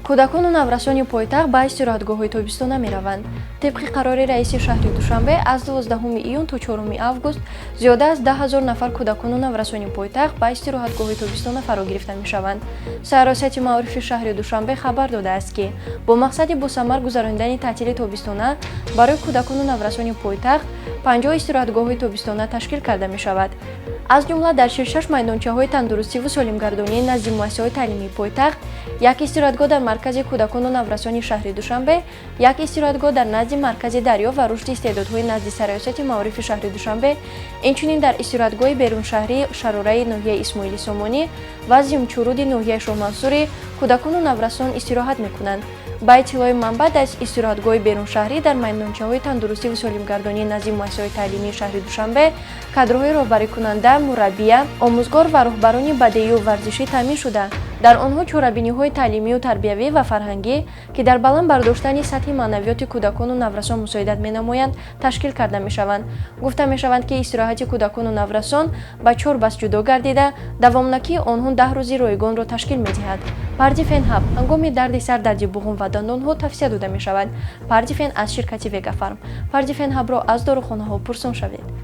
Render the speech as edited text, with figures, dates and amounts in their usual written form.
Кӯдакону наврасони пойтахт ба истироҳатгоҳҳои тобистона мераванд. Тибқи қарори раиси шаҳри Душанбе, аз 12 июн то 4 август зиёда аз 10 000 нафар кӯдакону наврасони пойтахт ба истироҳатгоҳҳои тобистона фаро гирифта мешаванд. Сарраёсати маорифи шаҳри Душанбе хабар додааст, ки бо мақсади босамар гузаронидани таътили тобистона барои кӯдакону наврасони пойтахт 50 истироҳатгоҳҳои тобистона ташкил карда мешавад. Аз ҷумла дар 46 майдончаҳои тандурустиву солимгардонӣ назди муассисаҳои таълимии пойтахт, як истироҳатгоҳ дар маркази кӯдакону наврасони шаҳри Душанбе, як истироҳатгоҳ дар назди маркази дарё ва рушди истеъдодҳои назди Сарраёсати маорифи шаҳри Душанбе, инчунин дар истироҳатгоҳи беруншаҳрии Шарораи ноҳияи Исмоили Сомонӣ ва Зимчуруди ноҳияи Шоҳмансурӣ кӯдакону наврасон истироҳат мекунанд. Ба иттилои манбаъ, дар истироҳатгоҳи беруншаҳрӣ дар майдончаҳои тандурустиву солимгардонӣ назди муассисаҳои таълимии шаҳри Душанбе кадрҳои роҳбарикунанда, мураббия, омӯзгор ва роҳбарони бадеию варзишӣ таъмин шуда, дар онҳо чорабиниҳои таълимию тарбиявӣ ва фарҳангӣ, ки дар баланд бардоштани сатҳи маънавиёти кӯдакону наврасон мусоидат менамоянд, ташкил карда мешаванд. Гуфта мешаванд, ки истироҳати кӯдакону наврасон ба чор баст ҷудо гардида, давомнокии онҳо 10 рӯзи ройгонро ташкил медиҳад. Пардифен Ҳаб ҳангоми дарди сар, дарди буғум ва дандонҳо тавсия дода мешавад. Пардифен аз ширкати Вегафарм. Пардифен Ҳабро аз дорухонаҳо пурсон шавед.